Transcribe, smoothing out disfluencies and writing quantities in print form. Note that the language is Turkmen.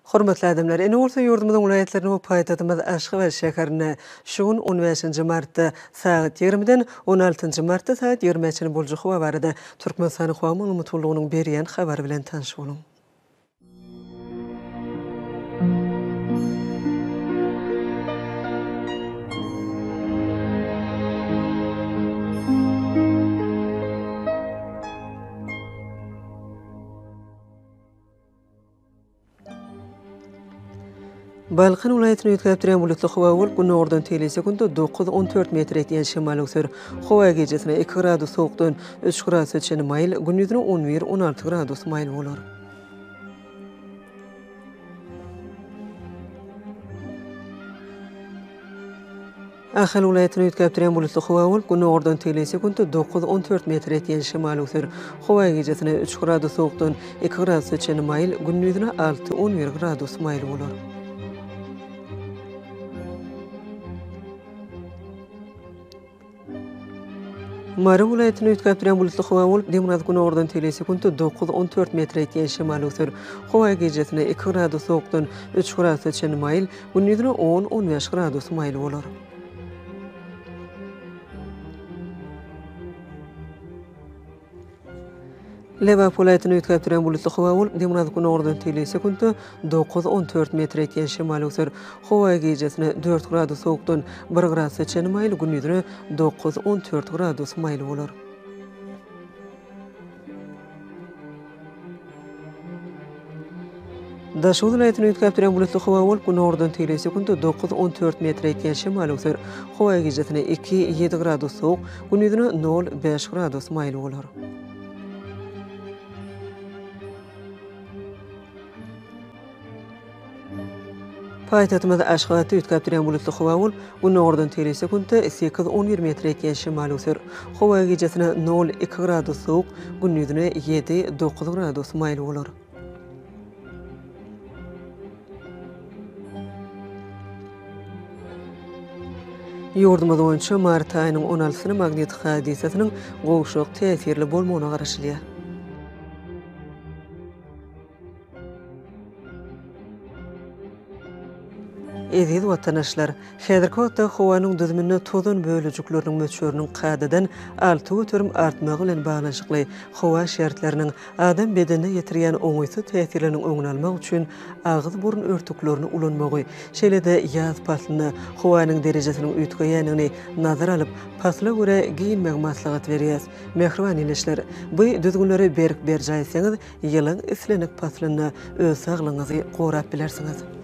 Hormatly adamlar, indi bolsa ýurdumyzyň welaýatlarynda we paýtagtymyz Aşgabat şäherinde şu gün on bäşinji martda sagat ýigrimiden on altynjy martda sagat ýigrimä çenli boljak howa barada Türkmenistanyň Howa maglumat gullugynyň berýän habary bilen tanyş boluň. Balkan welaýatyny üýtgäp durýan bulutly howa bolup, günordan teýli sekunta dokuz, on dört metr etýän şemal öwser. Howa gijesine iki gradus sowukdan üç gradusa çenli maýyl, gündizine on bir, on alty gradus maýyl bolar. Ahal welaýatyny üýtgäp durýan bulutly howa bolup, günordan tegelek sekuntda dokuz, on dört metr ýetýän şemal öwser. Howa gijesine üç gradus sowukdan iki gradusa çenli maýyl, gündizine alty, on bir gradus maýyl bolar. Mary welaýatynda üýtgäp durýan bulutly howa bolup, demirgazyk-günordan tegelek sekuntda dokuz, on dört metre ýetýän şemal öwser. Howa gijesine iki gradus sowukdan üç gradusa çenli maýyl, gündizine on, on bäş gradus maýyl bolar. Lebap welaýatynda üýtgäp durýan bulutly howa bolup, demirgazyk-günordan tegelek sekuntda dokuz, on dört metre ýetýän şemal öwser. Howa gijesine dört gradus sowukdan bir gradusa çenli maýyl, gündizine dokuz, on dört gradus maýyl bolar. Daşoguz welaýatynda üýtgäp durýan bulutly howa bolup, günordan tegelek sekuntda dokuz, on dört metre ýetýän şemal öwser. Howa gijesine iki, ýedi gradus sowuk, gündizine nol, bäş gradus maýyl bolar. Paýtagtymyz Aşgabatda üýtgäp durýan bulutly howa bolup, günordan tegelek sekuntda sekiz, on bir metre ýetýän şemal öwser. Howa gijesine nol, iki gradus sowuk, gündizine ýedi, dokuz gradus maýyl bolar. Ýurdumyz boýunça mart aýynyň on altysyna magnit hadysasynyň gowşak täsirli bolmagyna garaşylýar. Eziz watandaşlar! Häzirki wagtda howanyň düzüminde tozan bölejikleriniň möçberiniň kadadan 6% artmagy bilen baglanyşykly howa şertleriniň adam bedenine ýetirýän oňaýsyz täsirleriniň öňüni almak üçin agyz-burun örtüklerini ulanmagy, şeýle-de ýaz paslynda howanyň derejesiniň üýtgeýändigini nazara alyp, pasla görä geýinmegi maslahat berýäs. Mähriban ildeşler! Bu düzgünleri berk berjaý etseňiz, Ýylyň islendik paslynda öz saglygyňyzy gorap bilersiňiz.